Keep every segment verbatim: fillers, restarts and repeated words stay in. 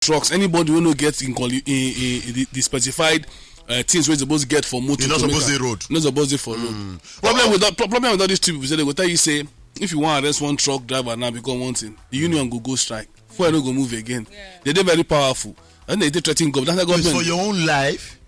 trucks, anybody wey no get in, in, in, in the, the specified uh, things wey suppose get for motor. You no suppose dey road. No suppose dey for road. Problem with that, problem with all these people is that they go tell you say if you wan arrest one truck driver now because one thing, the union go go strike. Fuel no go move again. They dey very powerful. And they dey threaten government. That's why It's for government. Your own life,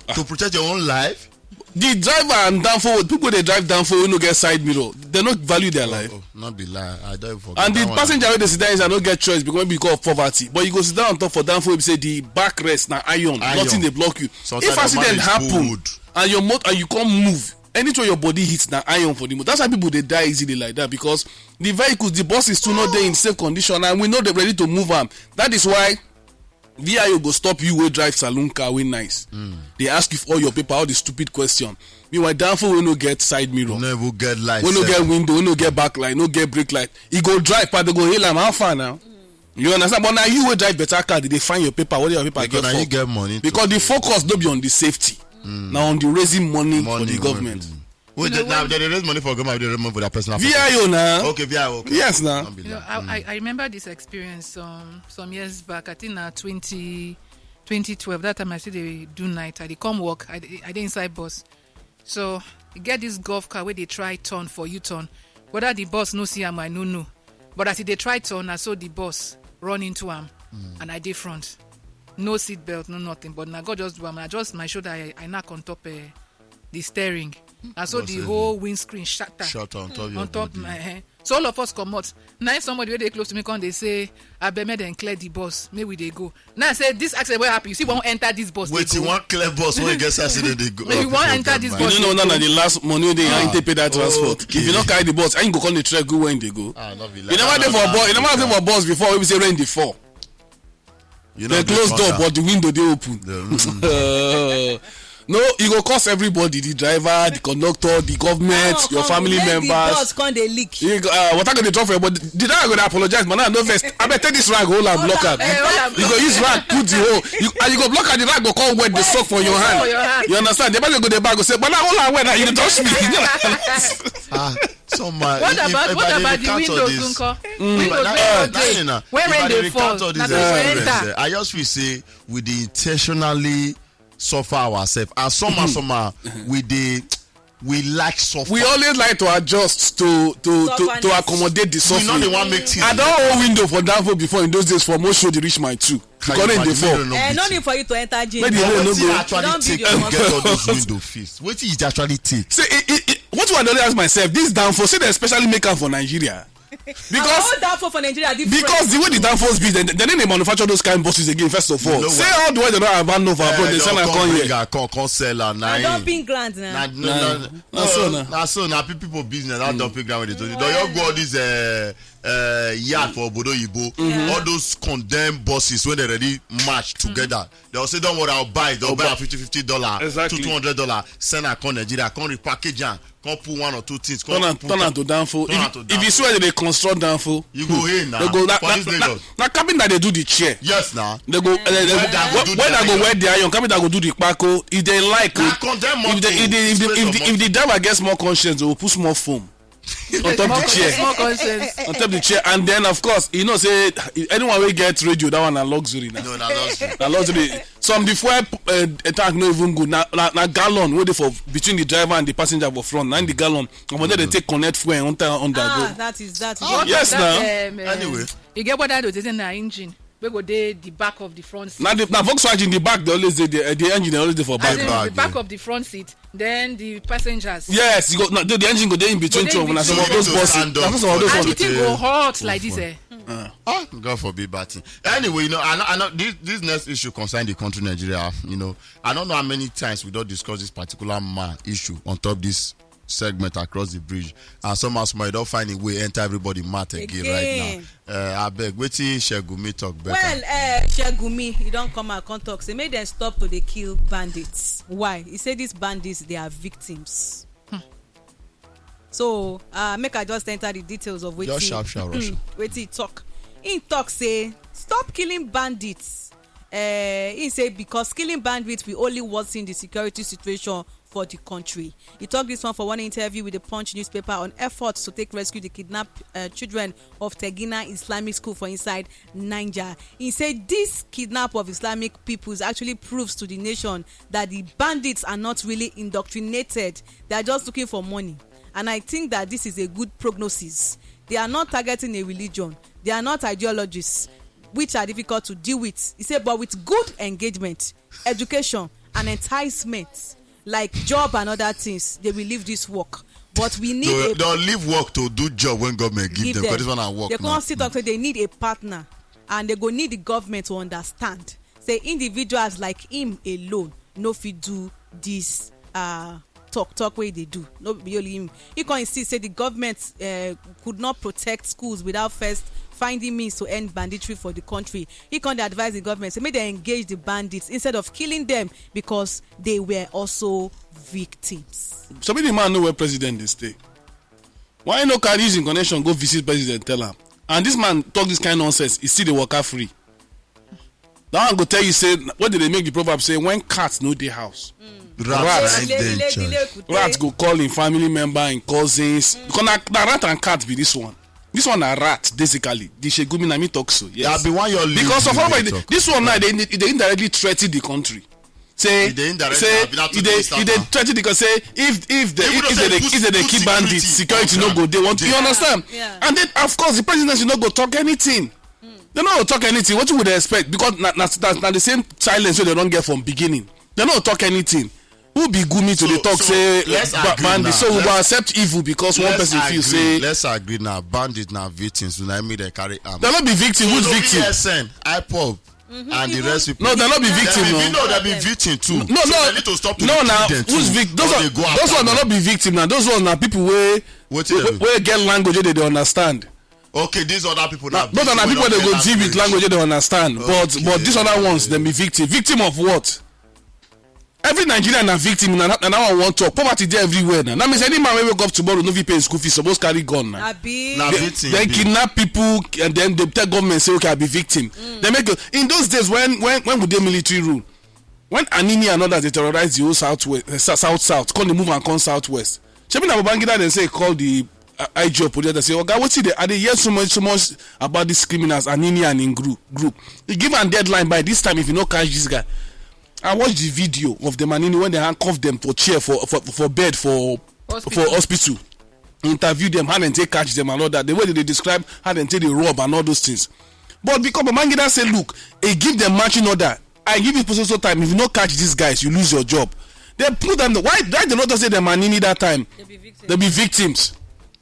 to protect your own life. The driver and danfo, people dey drive danfo wey no get side mirror. They no value their life. Oh, not be lie. I don't forget. And the That one. Passenger wey dey sit down inside no get choice because maybe because of poverty. But you go sit down on top for danfo wey be say the backrest na iron, Iron. Nothing dey block you. Sometimes If the accident man is happen pulled. And your motor and you come move, anything your body hits na iron for the motor. That's why people dey die easily like that because the vehicles, the buses too no dey in safe condition and we no dey ready to move am. That is why V I O go stop you wey drive saloon car wey nice. They ask you for all your paper, all the stupid question. Meanwhile, danfo wey no get side mirror, You no even get light. wey no sef. Get window, wey no get back light, no get brake light. E go drive, but they go hail am how far now? You understand? But now you wey drive better car, they dey find your paper, whether your paper Because get now you fault. Get money. Because the focus no be on the safety, na on the raising money, for Money, the government. Wait, they, now they raise money for government. They raise money for their personal. V I O na. Okay, V I O. Okay. Yes na. Don't be You know, that. I, I, I remember this experience um, some years back. I think now twenty, twenty twelve. That time I still dey do night. I dey come work. I dey, I dey inside bus. So you get this golf car where they try turn for U-turn. Whether the bus no see am, I no know. But as e dey try turn, I saw the bus run into am, and I dey front. No seat belt, no nothing. But now God just do am. I just my shoulder, I, I knock on top uh, the steering. I saw Bus the heavy. Whole windscreen shatter Shut on top your on top body. My head. So all of us come out. Now somebody wey dey close to me come dey say, "Abeg, make dem clear the bus, make we dey go." Now I say this accident wey happen, you see, wan enter this bus. Wait, you wan clear bus when you get accident? They go. Maybe you wan enter this You bus. Don't know now na the last money wey dey Ah, hand take pay that transport. Okay. If you no carry the bus, how you go come dey trek go where you dey go? Ah, not be You never dey for bus. You never dey for bus before. Wey be say rain dey fall. You They know, close the door, thunder. But the window dey open. The- No, you go cause everybody, the driver, the conductor, the government, your family members. Bus come dey leak. You go, uh, water go dey drop for your body. The driver go dey apologize, but now no vex. Abeg take this rag, hold am, block am. Eh, hold am. You go use rag, put the hole. You, and you go block am, the rag go come wet, the soak for your For hand. Your hand. You understand? The person go dey back go say, "But now hold am well, now you dey touch me." Ah, some man. What if- if- about if what I dey about the recount all windows? This, Nko? if Windows I- wey that- dey that- when if I rain dey dey fall, recount all na these people experiences, enter. eh, I just feel say we dey intentionally suffer ourselves. And somehow, somehow, we dey we like suffer. We always like to adjust to to to, to Sufferness. Accommodate the We no dey suffering. Wan make things. I don hold window for danfo before in those days for most show dey reach my two. Can Because you rain dey imagine? Fall. Rain no Eh, beat no you. Need for you to enter jail. Make the But rain no wetin go. actually Don't take build to your get all muscle. Those window fees. Wetin it actually take? See, it, it, it, what I dey always ask myself, this danfo, say they especially make am for Nigeria. Our Because own danfo for Nigeria different. Because the way the danfos be, then then they manufacture those kind buses again. First of all, You know say what? All the way they don't abandon for abroad, Eh, they sell don and come bring here. Am, come come sell am. Na I him. Don pin grant now. Na Na- na na so na. Na so na pe- people business. That don pay ground wey dey do. Don you go all these uh, uh, yard for obodo oyibo, all those condemned buses wey dey ready match together, dem go say, "Don't worry, I'll buy it." Dem go buy am fifty fifty dollar, Exactly. two hundred dollar, send am come Nigeria, come repackage am, come put one or two things, come Turn am put turn am to danfo. Turn am to If if you danfo. Swear they dey construct danfo. You go hail na. They go na For na this na- Lagos. Na carpenter dey do the chair. Yes na. They go uh, they, Welder go do the welder go iron. Weld the iron. Carpenter go do the kpako. If they like, Na oh, condemn if the if the if the, if the, if the driver get small conscience, they will put small foam on top the chair. Small conscience. On top the chair, and then of course you know say anyone wey get radio, that one na luxury na. No, na luxury. Na luxury. Some the fuel uh, tank no even good. Na na, na gallon wey dey for between the driver and the passenger for front. Na in the gallon. And when they take connect fuel, enter under Ah, go. That is that. Oh, Yes, That, now. um, uh, Anyway. You get whether they say na engine wey go dey the back of the front seat. Na the na Volkswagen the back dey always dey there. The engine dey always dey for As back. in, Back, the back yeah. Of the front seat, then the passengers. Yes, you go. No, the, the engine go dey in between Go dey two of in them. Na some of between. those You need to buses. Stand up Na some of for those them. And the ones. thing go hot like this. Eh. Ah, God forbid bad thing. Anyway, you know, I know, I know this, this next issue concern the country Nigeria. You know, I don't know how many times we don't discuss this particular man issue on top this segment across the bridge. And somehow, somehow, you don't find a way enter everybody mad again, right Again. Now. Uh, I beg, wait till Shegumi talk better. Well, uh, Shegumi, he don come out come talk say make dem stop to dey kill bandits. Why? He say these bandits they are victims. So uh, make I just enter the details of wetin Just sharp, sharp, Russia. Wetin he talk. He talk say stop killing bandits. Uh, he say because killing bandits will only worsen the security situation for the country. He talked this one for one interview with the Punch newspaper on efforts to take rescue the kidnapped uh, children of Tegina Islamic School for inside Niger. He said this kidnap of Islamic peoples actually proves to the nation that the bandits are not really indoctrinated. They are just looking for money. And I think that this is a good prognosis. They are not targeting a religion. They are not ideologies which are difficult to deal with. He said, but with good engagement, education, and enticement, like job and other things, they will leave this work. But we need They a they'll leave work to do job when government give give them. them. Because this one I work They now. Can't still talk say they need a partner, and they go need the government to understand. Say individuals like him alone no fit do this uh, talk talk wey they do. No be only him. He can insist say the government uh, could not protect schools without first finding means to end banditry for the country. He can advise the government say make they engage the bandits instead of killing them because they were also victims. Some of the man know where president dey stay. Why no carry his connection go visit president tell am? And this man talk this kind nonsense, he still dey waka free. That one go tell you say what did they make the proverb say when cat no dey house, Rat Rat. na im dey in charge. Rat go call him family member and cousins because na, na rat and cat be this one. This one na rat basically. The Shegumi na me talk so. Yes. That be one your leave Because of you how dey they, talk. This one now they, they indirectly threaten the country. Say E dey indirectly say abi na e dey to e dey threaten because say if if the Even if though they say dey put- if they dey put keep bandits, security security no on go dey. What you Yeah. Understand? Yeah. And then of course the president no go talk anything. They no go talk anything. What you would expect? Because na na na, na the same silence wey they don get from beginning. They no talk anything. Who be Gumi to So- dey talk so say let's ba- agree bandit? now. So we go Let's- accept evil because one Let's person agree. feel say Let's agree now. Bandit na victims. Una make dem carry arm. They no be victim. Who's So no victim? B S N, IPOB, and the rest people. No, they no be They victim. be, No. no, they be victim too. No, So no, they need to stop to no. dey Now kill them who's too. vic? Those Or are they go those after one are them. Not be victim now. Those ones are people where Wetin they where, do? Where get language wey they dey understand. Okay, these other people Na- na Those are not victim people wey they no go get deal with language wey they understand. But Okay. But these other ones, they be victim. Victim of what? Every Nigerian na victim. Na na- na one one talk. Poverty dey everywhere now. That means any man wey wake up tomorrow no fit pay his school fees suppose carry gun now. Abi. Na They, victim they be. Kidnap people and then they tell government say okay, I be victim. They make a- in those days when when when we dey military rule, when Anini and others dey terrorize the whole south west, uh, south south south, come dey move and come south west. Shebi na Babangida dem say call the uh, I G of police. They say oga, wetin dey I dey hear so much so much about these criminals, Anini and in group group. He give am deadline by this time if you no catch this guy. I watch the video of the Anini when they handcuff them for chair for for for bed for Hospital. for hospital. Interview them, how dem take catch them and all that. The way they dey describe how dem take dey rob and all those things. But because Babangida say look, he give them marching order. I give you so so time. If you no catch these guys, you lose your job. They put them. Why why they not just say them Anini that time? They be victims. They be victims.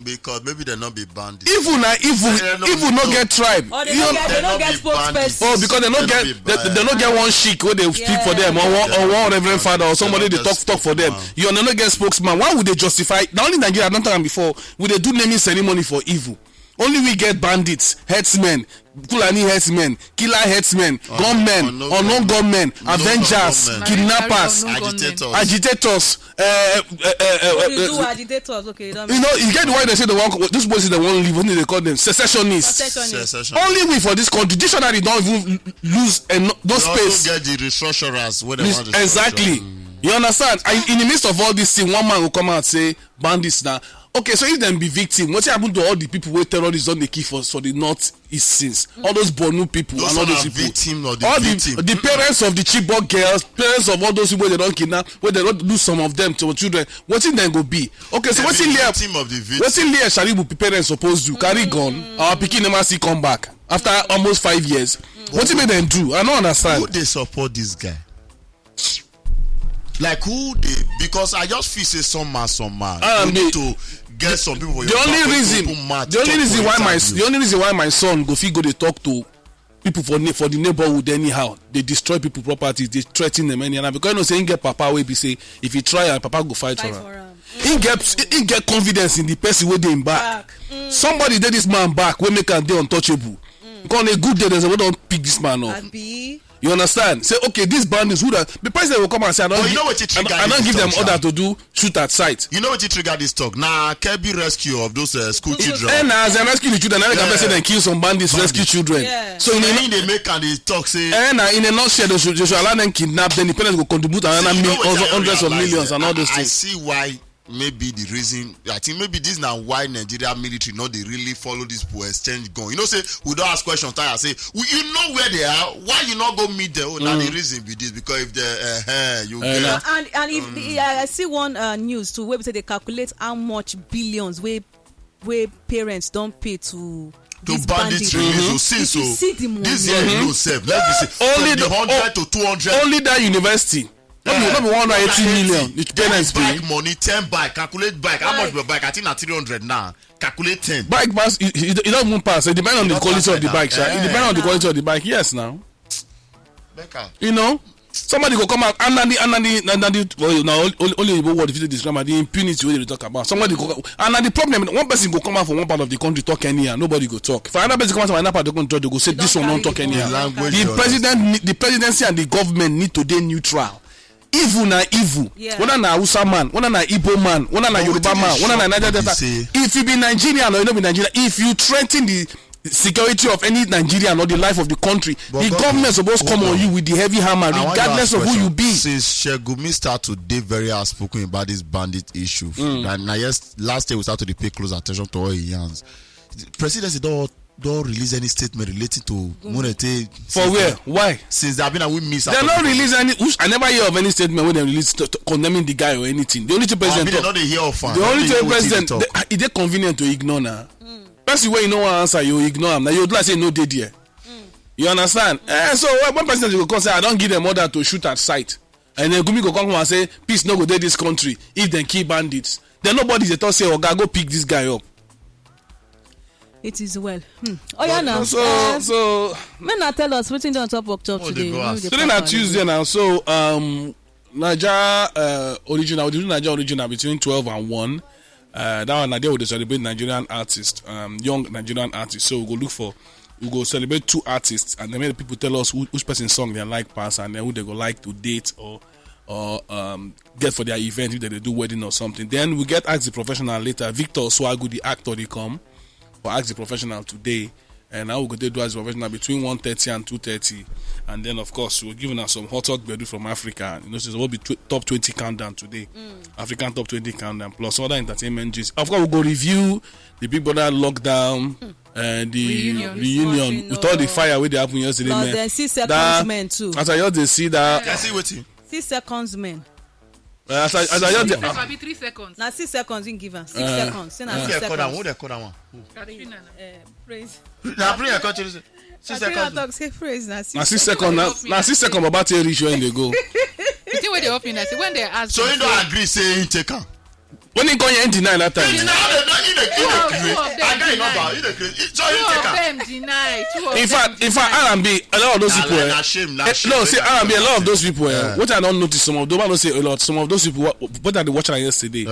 Because maybe they no be bandits. Evil na evil. They no Evil be- No get tribe. Or they You no know- get, they They no no get be bandits. spokesperson. Oh, because they no They no get be they, bad. They no get one sheik where they speak for Yeah. them or one or one reverend father or somebody They they no talk get talk for them. spokesman. You know, no get spokesman. Why would they justify? Now only Nigeria I don't talk am before. We dey do naming ceremony for evil. Only we get bandits, herdsmen, Fulani herdsmen, killer herdsmen, gunmen, unknown unknown gunmen, Unknown avengers, gunmen. Kidnappers, Unknown gunmen. Agitators. Agitators. Uh, uh, uh, uh, Oduduwa uh, agitators. Okay, you don't you know, you get the one they say they want. This boys they want leave. What do they call them? Secessionists. Secessionists. Secession. Only we for this country. Dictionary don't even lose and no, no They also space. Get the restructurers. Where they This- want to exactly. Mm. You understand? I, in the midst of all this thing, one man will come out say bandits now. Okay, so if them be victim, what happen to all the people where terrorists don't they kill for for the north east since? All those Borno people Those and all one those are people. Victim or the All victim. the the parents of the Chibok girls, parents of all those people they don't kidnap, where they don't lose some of them to children. What thing then go be? Okay, so They what be thing Leah? Victim of the victim. What thing Leah Sharibu parents supposed to carry gun? Our pikin never see come back after almost five years. What thing make them do? I don't understand. Who they support this guy? Like who they? Because I just feel say some man, some man. Ah, You me- need to get some people for The your only back, reason, open mouth, the only talk reason for why my interview. The only reason why my son go fit go dey talk to people for ne- for the neighborhood anyhow, they destroy people properties, they threaten them anyhow because you know say he get papa wey be say if he try am, papa go fight Fight for for am. am. He get he get confidence in the person wey dey him back. Back. Somebody dey this man back wey make am dey untouchable. Come a good day, dem say, "We don pick this man up." Abi. You understand? Say, "Okay, these bandits, who that?" The president will come and say, "I don't But you give, know what it I, trigger I don't this give them talk, order sha? to do shoot at sight." You know what it trigger this talk? Now, Kirby rescue of those uh, school children. And as they rescue the children, I can Yeah. say they kill some bandits, rescue Bandits. children. Yeah. So in a, Then they make and they talk say, and uh, in a nutshell, they should, they should allow them kidnap. Then the parents will contribute another See, you know mil- wetin I also realize, hundreds of millions eh? and all those I, I things. see why maybe the reason, I think maybe this now why Nigeria military not they really follow this people exchange gun. You know, say we don't ask questions. Tire say, "Well, you know where they are. Why you not go meet them?" Oh, now the reason be this because if they, uh, you Eh, get na. And and if the, I I see one uh, news too, where we say they calculate how much billions where where parents don't pay to To these bandits bandits. release, Mhm. you see, If you so see the money. this year you know, sef, let me see, Only from the the hundred o- to two hundred. Only that university. No be, no be one hundred eighty million. The parents pay. Bike money, ten bike. Calculate bike. How much be bike? I think na three hundred now. Calculate ten. Bike pass, it, it, it don't even pass. It depends on the quality of the bike, sha. It depends on the quality of the bike. Yes, now. Becker. You know, somebody go come out and then the and then the and then the well, now only only the word if you describe the impunity wey they talk about. Somebody go and now the problem. One person go come out from one part of the country talk anyhow. Nobody go talk. If another person come out from another part of the country, they go say this one don't talk anyhow. The president, the presidency and the government need to dey neutral. Evil na evil. Yeah. Whether na Hausa man, whether na Igbo man, whether na Yoruba man, whether na Niger Delta. If you be Nigerian or you no be Nigerian, if you threaten the security of any Nigerian or the life of the country, the government suppose come on you with the heavy hammer, regardless of who you be. Since Shegumi start to dey very outspoken about this bandit issue, na na yes, last year we start to dey pay close attention to all his yarns. The presidency don don release any statement relating to Munete. For where? Why? Since they have been, we miss. They no release any. Which, I never hear of any statement when they release to, to condemning the guy or anything. The only thing president. They no dey hear of am. The only thing president. They, e dey convenient to ignore na. Person wey you no wan answer, you ignore am. Na you like say no dey there. You understand? Eh, so when, when president go come say, "I don't give them order to shoot at sight," and then Gumi go come and say, "Peace no go dey this country if they kill bandits." Then nobody dey talk say, "Oga, go pick this guy up." It is well. Hmm. Oh yeah, now. So, uh, so may na tell us wetin dey on top work talk today. Today na Tuesday now. So um, Naija uh, original, we do Naija original between twelve and one. Uh, that one na there we dey celebrate Nigerian artists, um, young Nigerian artists. So we go look for, we go celebrate two artists, and then make the people tell us who, which person song they like pass, and then who they go like to date or or um, get for their event if they dey do wedding or something. Then we get Ask the Professional later. Victor Oswagu, the actor, dey come for Ask the Professional today. And now we go dey do Ask the Professional between one thirty and two thirty. And then, of course, we'll give una some hot, hot gbedu from Africa. You know, so we'll be tw- top twenty countdown today. African top twenty countdown plus other entertainment gist. Of course, we'll go review the Big Brother lockdown, uh, the reunion with all the fire wey dey happen yesterday. Plus man. Then six seconds men too. As I just dey see that. I see wetin. Six seconds men. Uh, as I, as I just dey. Six seconds, abi three seconds. Na six seconds he give am. Six seconds. Say na six seconds. Who dey call that one? Katrina. Uh, praise. Na Katrina come tell you say six seconds. Talk say praise na six seconds. Na six seconds. Na six seconds. Baba take reach when they go. The thing wey dey open, I say when they ask. So he don agree say he take am. When he come here, he deny that time. He deny. He dey, he dey, he dey create. I get number. He dey create. So he take am. Two of them deny. Two of them deny. In fact, in fact, R and B, a lot of those people. Na shame. Na shame. No, see, R and B, a lot of those people. What I don't notice, some of those, I don't say a lot. Some of those people, what, what I dey watch am yesterday.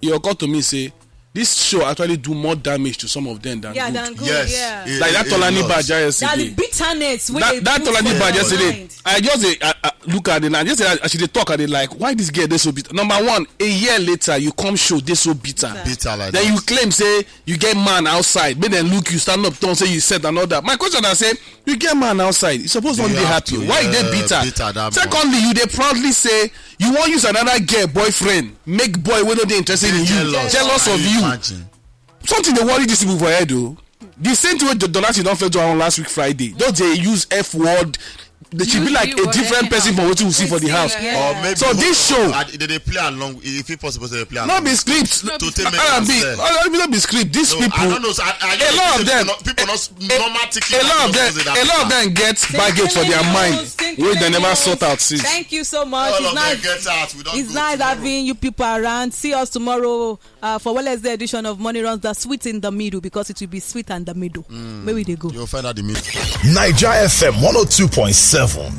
He occurred to me say this show actually do more damage to some of them than good. Yeah, than good. Yes. Like that Tolani badge yesterday. That bitterness. That Tolani badge yesterday. I just dey, I, I look at it now. Just say, as she dey talk, I dey like, why this girl dey so bitter? Number one, a year later, you come show dey so bitter. Bitter like that. Then you claim say you get man outside, make dem look you, stand up, turn say you set and all that. My question na say, you get man outside, you suppose don dey happy. Why you dey bitter? Secondly, you dey proudly say you wan use another girl boyfriend, make boy wey no dey interested in you jealous of you. Something dey worry these people for head o. The same thing wey Donati don first do am last week Friday. Just dey use F word. She be like a different person from wetin we see for the house. So this show, they dey play along. If it possible, they play along. No be script. To take make sense. No be script. These people, a lot of them, a lot of them, a lot of them get baggage for their mind wey they never sort out since. Thank you so much. It's nice. It's nice having you people around. See us tomorrow. Uh, for Wednesday edition of Money Runs the Sweet in the Middle, because it will be sweet and the middle. Where will they go? You'll find out the middle. Niger F M one oh two point seven.